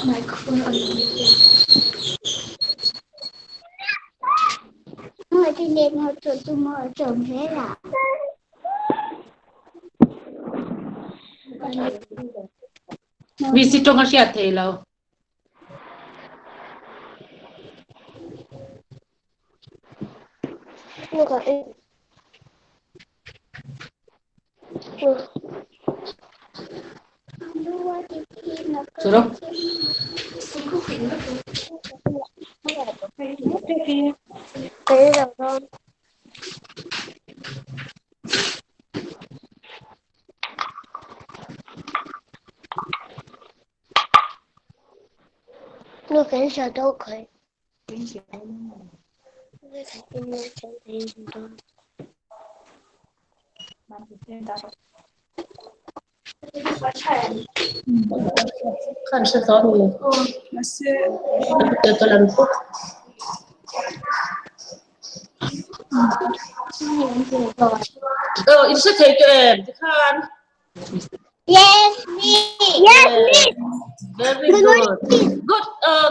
Microphone on. Miss i tawng a hriat thei lo. Churo. 我很小都可以。Khan hre tawh a ni. Ka lam bawk. Aw, in hre thei tawh em tikhan? Yes, me. Yes, me. Very Good good. morning. Good,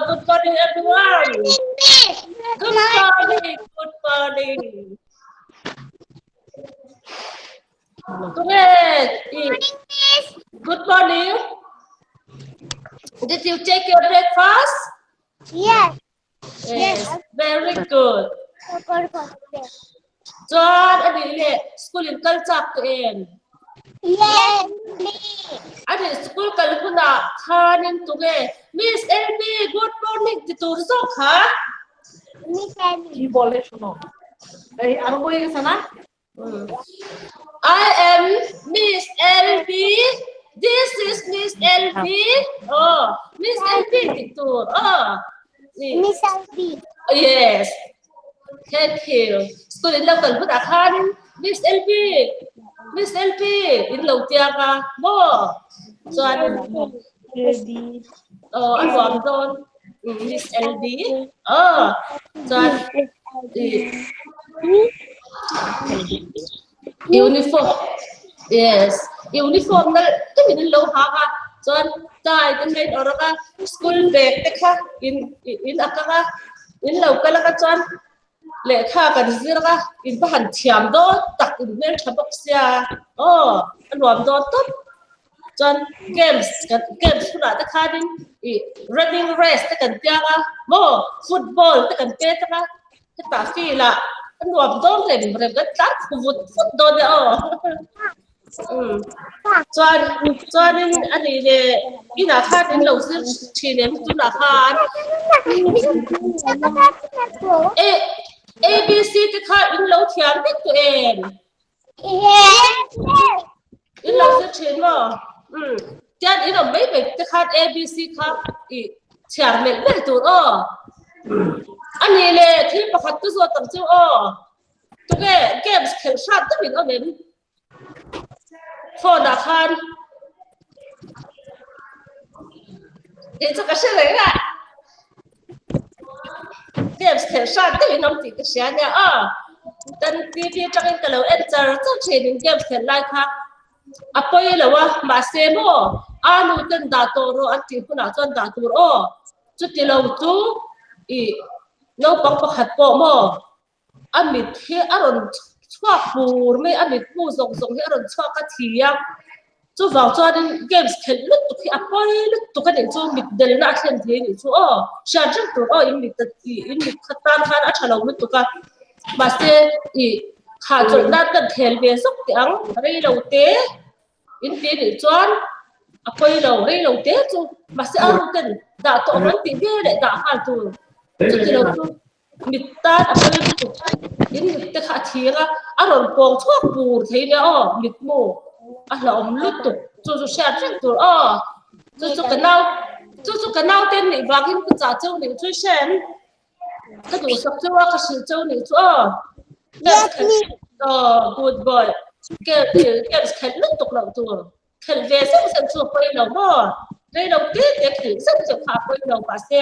good morning everyone. Miss. Good morning. Good morning. Tunge, Miss. good morning. Did you take your breakfast? Yes. Yes, very good. Chuan a nih leh school in kal chak tawh em? Yes, me. A nih school kal hunah khanin tunge Miss Elmi good morning ti tur zawk kha? Miss Elmi. কি বলে শোনো এই আরম্ভ হয়ে গেছে না I am Miss LB. This is Miss LB. Oh, Miss LB ti tur. Oh. Miss Elmi. Yes. Thank you. School in lo kal hunah khanin Miss LB. Miss LB in lo tia ka maw? Chuan oh a nuam dawn Miss LB. Oh, chuan uniform yes uniform nalh takin an lo hak a chuan tie te kha in awrh ang a school bag te kha in in ak ang a in lo kal ang a chuan lehkha kan zir ang a in va han thiam dawn tak in hmeltha bawk sia aw a nuam dawn tawp chuan games kan games hunah te khanin ih running race te kan piang a maw football te kan pet ang a hetah field ah a nuam dawn rem rem kan tlan khu vut vut dawn nia aw umm chuan chuanin a nih leh inah khan in lo zir thin em tunah khan A A B C te kha in lo thiam vek tawh em? In lo zir thin maw? Umm tian in awm mai mai te khan A B C kha i chhiar melh melh tur aw. A nih leh thil pakhat chu zawt ang chu aw. Tunge games khelh hrat deuh in awm em? Phone ah khan kei chu ka hre reng a. Games khelh hrat deuh in awm tih ka hria nia aw. Kan TV atangin ka lo en char char thin in games khelh lai kha a pawi lo a mahse maw a nu ten dah tawh rawh an tih hunah chuan dah tur aw. Chuti lo chu ih naupang pakhat pawh maw A mit hi a rawn chhuak bur mai, a mit hmu zawng zawng hi a rawn chhuak a thi a. Chuvang chuanin games khelh lutuk hi a pawi lutuk a nih chu, mit delna a thlen thei a nih chu aw. Hriat reng tur aw in mit in mit kha tan khan a tha lo lutuk a. Mahse ih kha chawlh nan kan khel ve zawk teh ang rei lo te in ti a nih chuan a pawi lo rei lo te chu. Mahse a ru ten dah tawh ang an tih ve leh dah nghal tur chuti lo chu. Mit tan a pawi lutuk in mit te kha a thir a, a rawn pawng chhuak bur thei nia aw mit mu a hlauhawm lutuk chu chu hriat reng tur aw chu chu ka nau chu chu ka nau te nih vangin ka chah cheu nih chu hrem ka duhsak cheu a ka hrilh cheu nih chu aw aw good boy games khelh lutuk loh tur khelh ve zeuh zeuh chu a pawi lo maw? Rei lo te te khelh zeuh zeuh kha a pawi lo mahse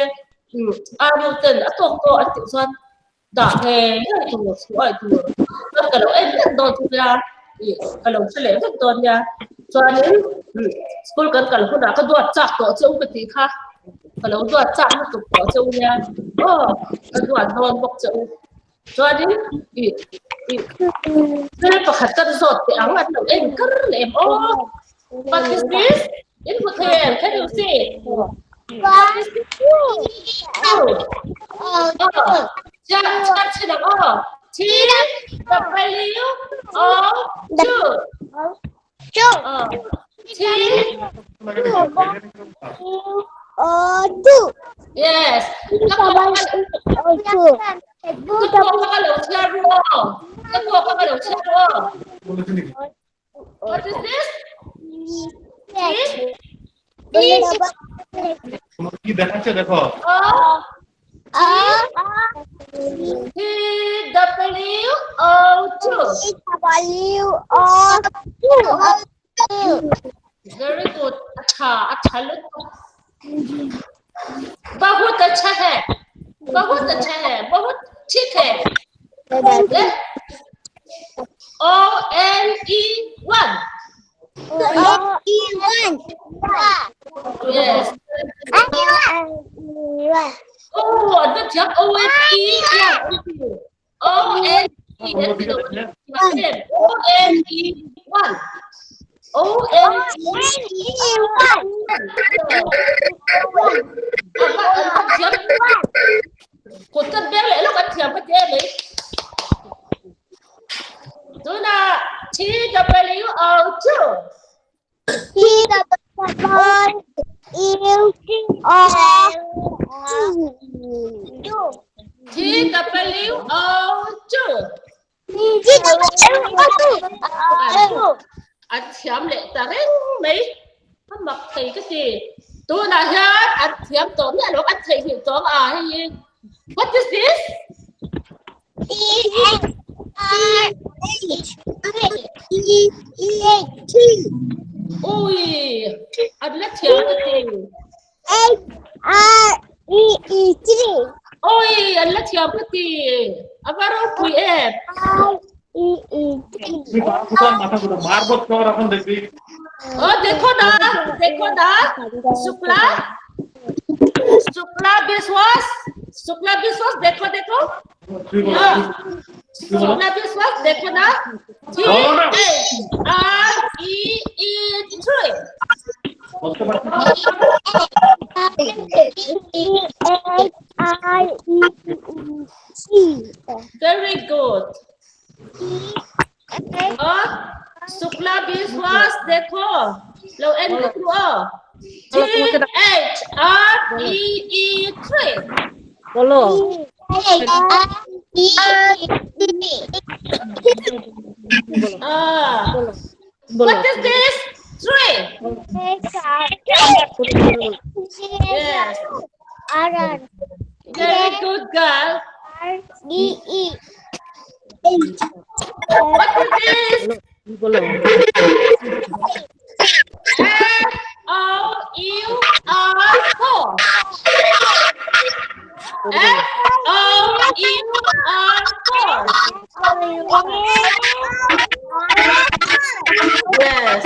a nu ten a tawk pawh an tih chuan dah ngei ngei tur chhuah aih tur chuan ka lo en vek dawn chu nia ih ka lo hre leh vek dawn nia chuanin school kan kal hunah ka duat chak tawh che u ka tih kha. Ka lo duat chak lutuk tawh che u nia. Aw, ka duat dawn bawk che u. Chuanin i i thil pakhat kan zawt teh ang an lo en kar leh em aw. What is this? In hmu thei em? Can you see? What is this? Two. Aw, chhiar chhiar chhin ang aw. T W O two. Two. Aw, T O two. Yes. Ka O two. Ka pawh kha ka lo chhiar ru aw. Ka pawh kha ka lo chhiar ru aw. What is this? কি দেখাচ্ছে দেখো O T W O two. W O two. Very good. अच्छा अच्छा लुक बहुत अच्छा है बहुत अच्छा है बहुत ठीक है O N E one. O E one. Yes. Oh, the job O N E one. O N E O N E one. O N E one. Kut kan beng leh lawk an thiam ka ti em mai. Tunah T W O two. T W O two. T W O two. T W O two. An thiam leh ta reng mai. A mak thei ka ti. Tunah hian an thiam tawh miah lo, an theihnghilh tawh ang a hei. What is this? T R H E E T. Ui, an la thiam ka ti. H R E E T. Ui, an la thiam ka ti. A va ropui em. R E E T. মাথা গুলো মারবো তোর এখন দেখবি Oh, dekho na, dekho na. Shukla, Shukla Biswas, Shukla Biswas, dekho dekho. তুই বল হ্যাঁ। Shukla Biswas, dekho na. T বলো না। H R E E three. বলতে পারছিস না? E H R E E T. Very good. Oh, Shukla Biswas, dekho. Lo en dekho. T H R E E three. বলো H R E E Ah, বলো what is this? Three. Yes. R R Very good, girl. R E E H. What is this? বলো F O U R four. F O U R four. Yes.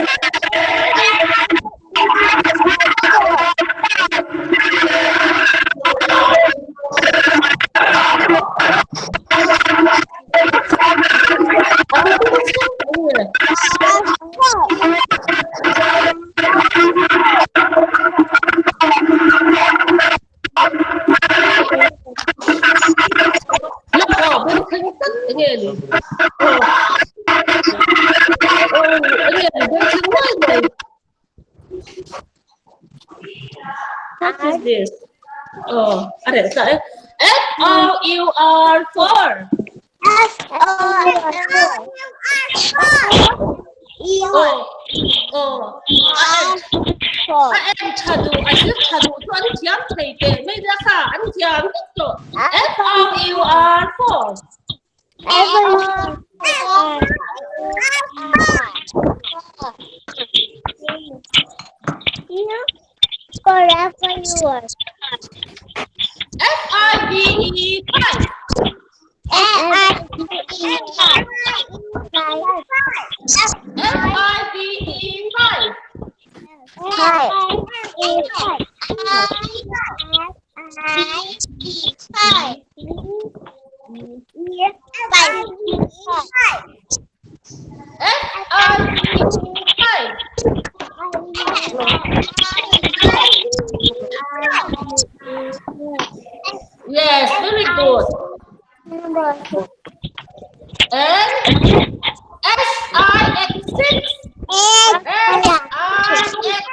Aw, bên khánh tất nghe gì? Ờ, nghe bên khánh quá rồi. What is this? Oh, are sao? F O U R four. F O U R U Oh, oh. R four. A em thà đủ, a chữ thà đủ cho anh thiam thầy tệ mấy đứa khả anh thiam rất rồi. F O U R four. F O U R For F O U R. F I V E five. F I V E five. F I V E five. Five. F I E 5. Yes, very good. And S I X 6. S I X 6.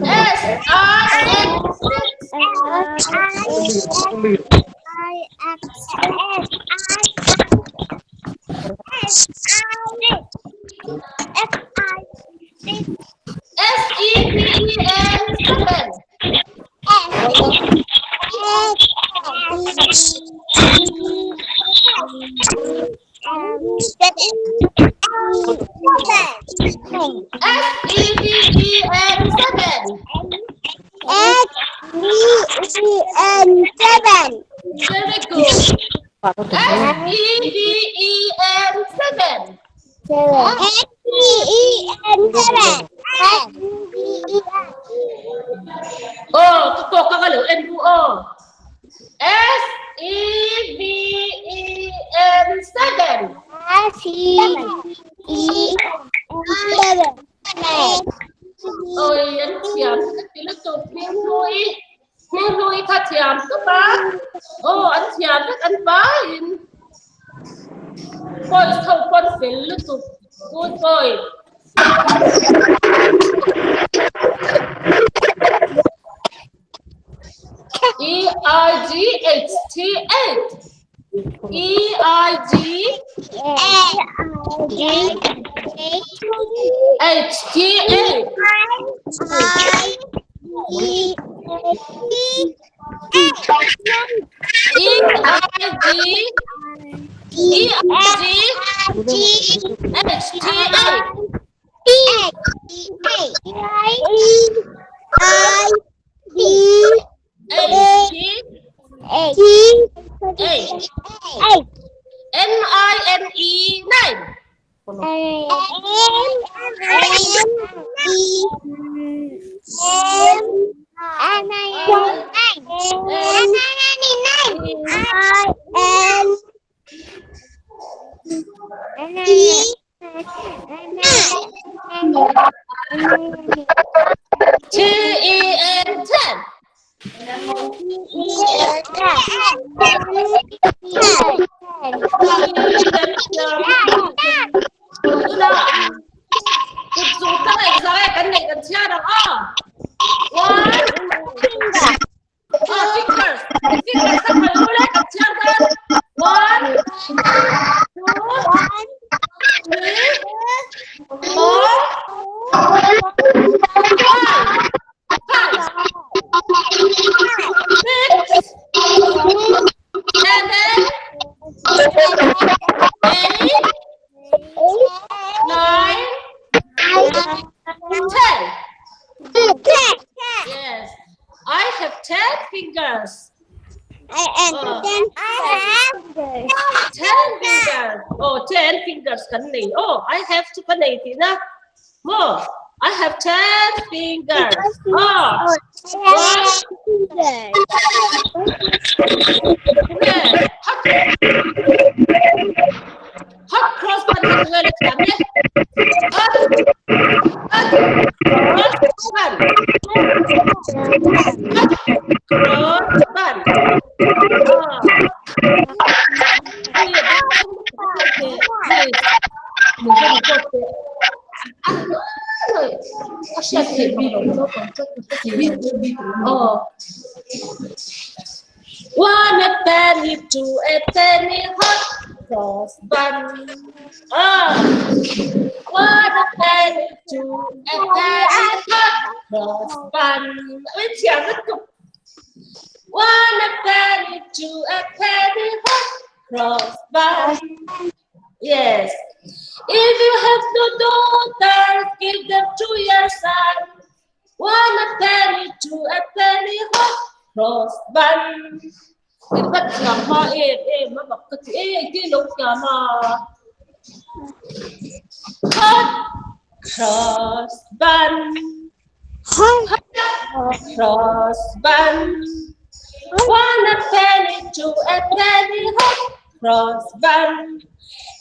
S I X 6. S E V E N 7. S E V E N 7. S-E-N 7. Very good. S E V E N 7. S-E-N 7. S-E-N. Oh, totoo ka nga N U O. S E V E N 7. S-E-N 7. Ôi, anh thiam ka ti lu tu hming hlui. Hming hlui kha thiam tu ba. Oh, an thiam vek an ba in. Boys ho pawn fel lu tu. Good boy. E I G H T 8. E I G H T 8. E I G E I G H T 8. H T 8. N I N E 9. T E N 10. Kut zung tang exam kan nei kan chhiar ang a. One. Ah, fingers. Fingers ka phal mule kan chhiar dan. 1, 2, 3, 4, 5, 5, 6, 7, 8, 9, 10. Yes, I have 10 fingers. 10 fingers. Oh, 10 fingers kan nei. Oh, I have to kan nei ti na. Mo, I have 10 fingers. Oh, one. Yeah. Hot, hot cross bun kan ngai le thiam le. Hot, hot cross bun. Hot cross bun. Oh. Oh. 1 a penny, 2 a penny, hot cross bun. Ah. 1 a penny, 2 a penny, hot cross bun. 1 a penny, 2 a penny, hot cross bun. Yes. If you have no daughters, give them to your son. 1 a penny, 2 a penny, hot cross bun. Cái thiam ma em em ma bak ka ti e ti lo thiam ma. Hot cross bun. Hot cross ban. One a penny, two a penny, hot cross bun.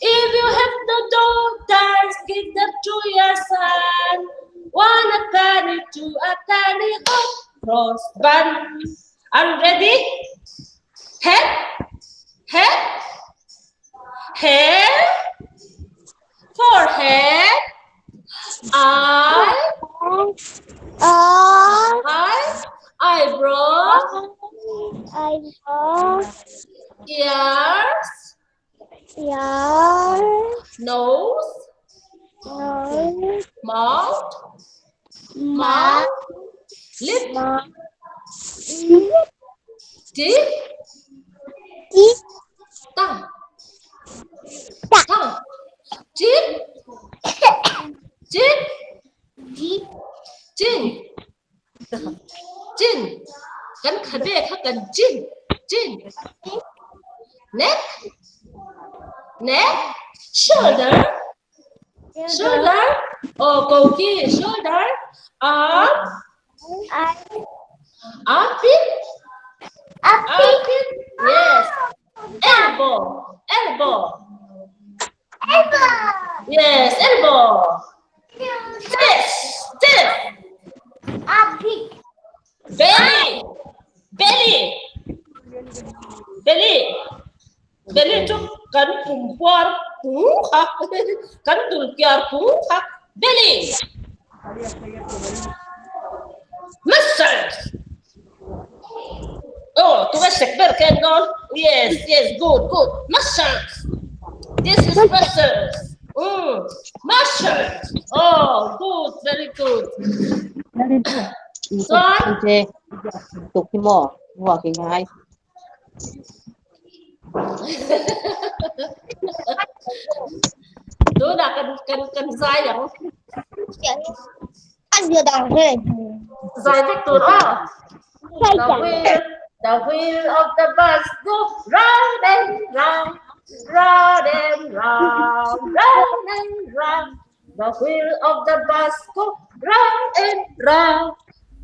If you have no daughters, give them to your son. One a penny, two a penny, hot cross bun. Are you ready? Head, head, hair, forehead, eye, eye, eyebrow, Eyebrow, ears, ears, nose, nose, mouth, mouth, mouth, lip, mouth, teeth, teeth, tongue, tongue. Tongue, chin, chin, Teeth, chin, chin. Kan khabe kha kan chin, chin. Neck, neck, shoulder, shoulder. Oh, koki, shoulder, arm, eye, armpit, armpit, armpit. Yes, elbow, elbow. Elbow. Yes, elbow. This, this. Armpit. Belly, belly, belly, belly chu kan pum puar pung kha, kan dul kyar pung kha, belly. Muscles. Oh, tu ga sekber ken gon. Yes, yes, good, good. Muscles. This is muscles. Muscles. Oh, good, very good. Son. Tục thì mò, mò cái ngay. Đúng là cần cần cần dài chẳng? Ăn vừa đằng thế. Dài thích tụt đó. The wheel of the bus goes round and round, round and round, round and round. The wheel of the bus goes round and round,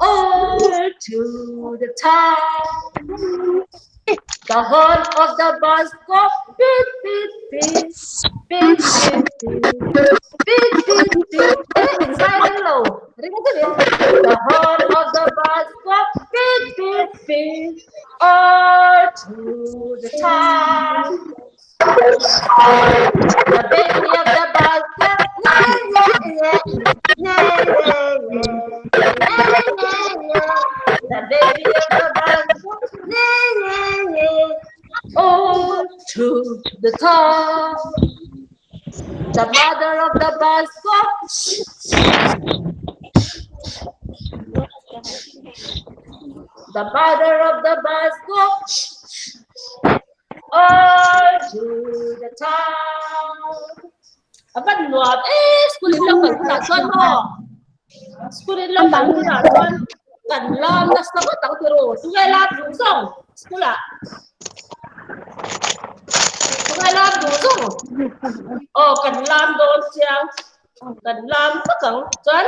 all to the town. The horn of the bus goes beep, beep, beep, beep, beep, beep, beep, beep, beep. Inside the low. The horn of the bus goes beep, beep, beep, all to the town. The baby of the bus goes yeah, yeah, yeah, yeah, yeah, yeah, yeah, yeah. The baby of the bus goes yeah, yeah, yeah, all to the town. The mother of the bus goes. The mother of the bus goes all to the town. Aban nuam eh school in lang kan chuan mo. School in lang kan chuan kan lam na sa ko tang tiro. Tungai lam du song school a. Tungai lam du song. Oh kan lam don chiang. Kan lam pa kang chuan.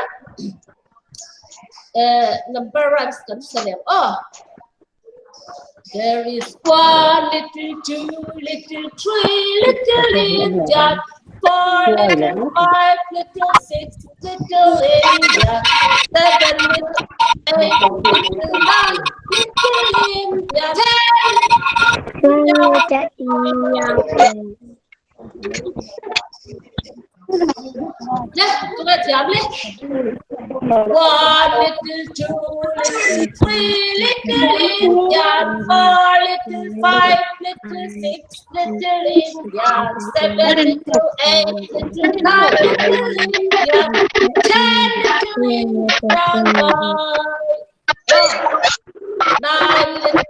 Number rhymes kan sa lem. Oh. There is 1 little, 2 little, 3 little India, 4 little, 5 little, 6 little India, 7 little, 8 little, 9 little India, 10 Little India. Nè, chúng ta chém đi. 1 little, 2 little, 3 little India, 4 little, 5 little, 6 little India, 7 little, 8 little, 9 little India, 10 little India boy. 9 little.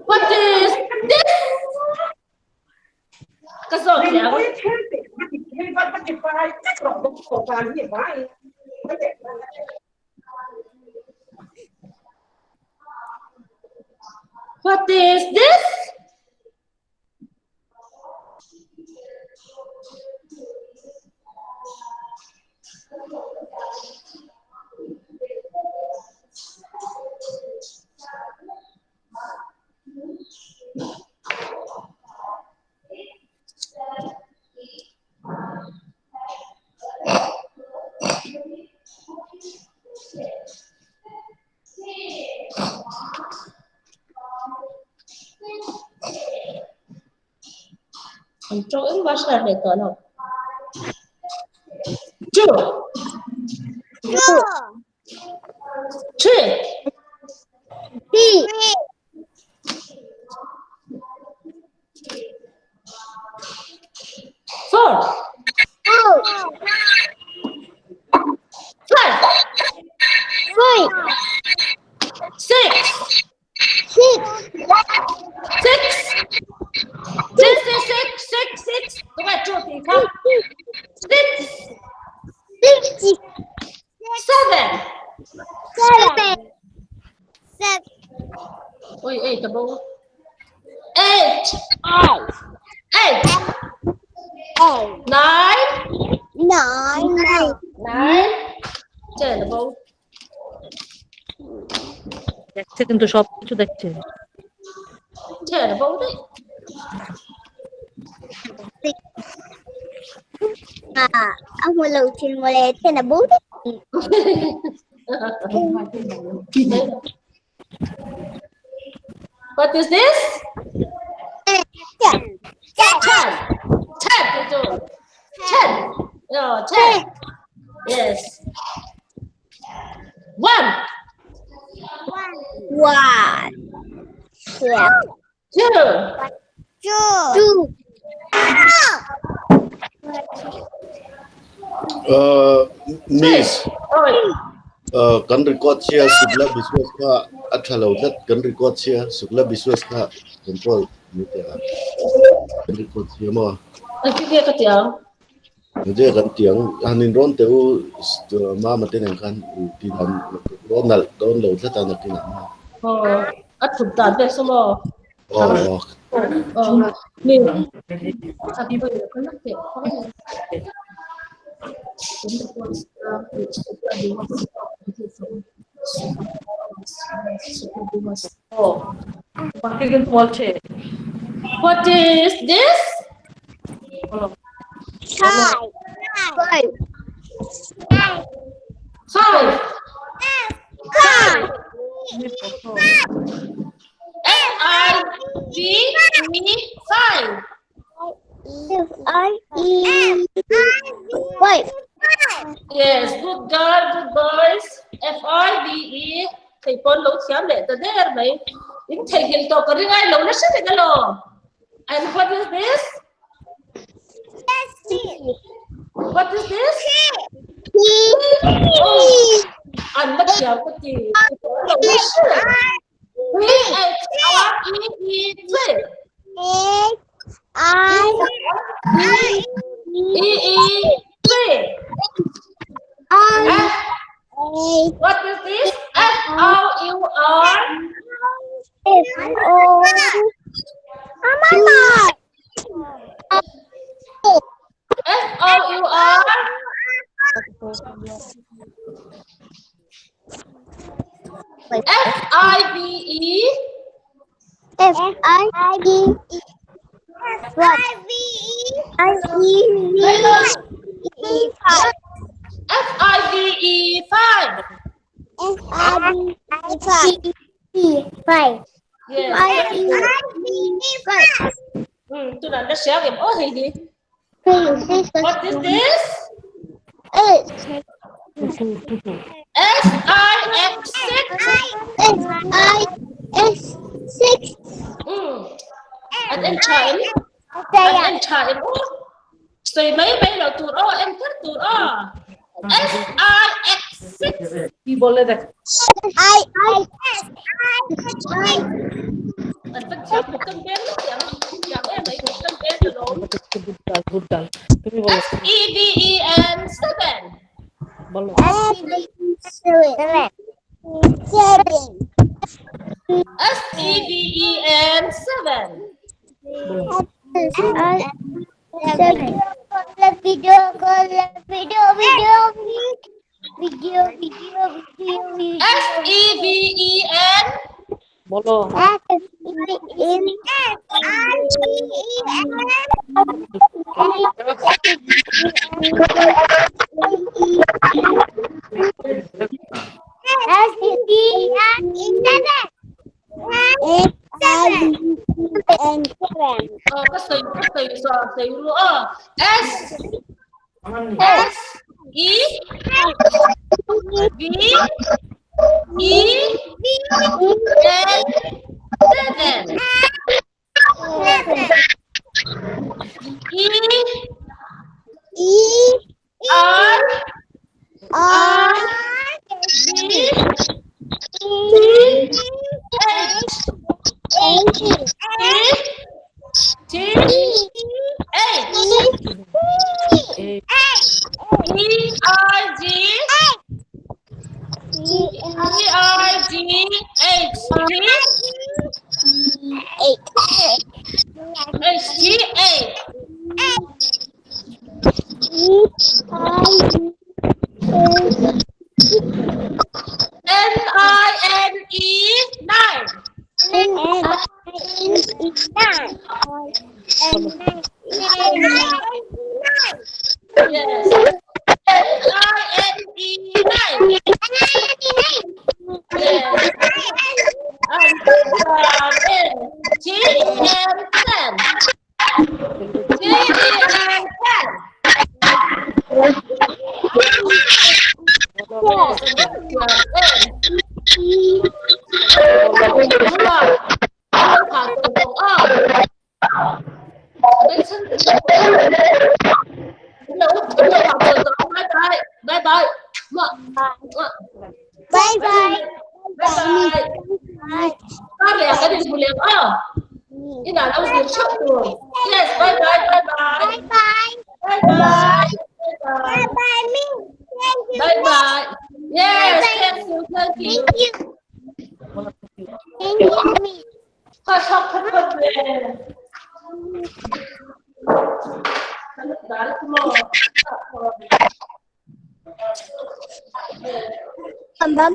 What is this? Cái gì vậy? What is this? An tawng engmah hriat leh tawh lo. Two. Two. Three. Three. Four. Four. Five. Five. Six. Six. Six. Six, six, six, six, six. Đúng rồi, two thì không. Six. Six. Seven. Seven. Seven. Ui, eight bo. Eight. Eight. Eight. Eight. Nine. Nine. Nine. Ten bo. দেখছে কিন্তু সব কিছু দেখছে Ten bo đấy. À, ông một lần thì một lệ tên là bố đấy. What is this? Ten. Ten. Ten. Ten. No, ten. Yes. One. One. Two. Two. Two. Miss, Oi. kan record sia Sukla Biswas kha a tha lo tlat kan record sia Sukla Biswas kha control ni te a kan record sia mo Anh cái kia cái tiếng. je kan tiang hanin ron te u ma ma te nang khan u ti dan ron nal don lo tlat an ki na Ờ, ắt thủng tàn về xong rồi. Oh Ờ, mình. À, bây giờ có nhắc để khó này. ও তোমাকে কিন্তু বলছে What is this? বলো Five. Five. Five. Five. F I V E five. F I E five. Yes, good girl, good boys. F I V E. Thầy con lỗ thiam lệ ta der mày. In thầy hiện to có ring ai lỗ nó sẽ cái lo. And what is this? What is this? Oh, anh mất thiam cái gì? Lỗ nó sẽ. V H R E E three. I E E three. I F, what is this? F O U R F O Mama. F O U R F I V E F I E F I V E I E V E five. F I V E five. F I V E five. E five. Yes. I E V E five. Ừ, tôi làm nó xéo kìa. Ố thì gì? What is this? S S I X six. S I S six. Ừ. Anh em chào em. Anh em chào em. Ô. Xoay mấy mấy là tụt ô em thất tụt ô. S I X six. কি বলে দেখ I I S I Anh vẫn chào một cân bên chẳng chẳng em ấy một cân bên rồi đúng. Good girl good girl তুমি বলো S E V E N seven. বলো S seven. Seven. S E V E N 7. Video video video video video video S E V E N বলো। S E N R E N S E N 7 7 7. Ka sawi so sawi ru aw. S S E V E N 7. E E R R G E H H T H E I G E I G H T H T A. N I N E 9. Yes. N I N E 9. Yes. And N T N 10. T N 10. Yes. Bye bye. Bye bye. Bye bye. Yes, bye bye, bye bye. Bye bye. Bye bye. Bye bye, me. Thank you. Bye bye. Yes, thank you, thank you. Thank you. Thank you, me. พ่อชอบพัดพัดเลย Bum bum.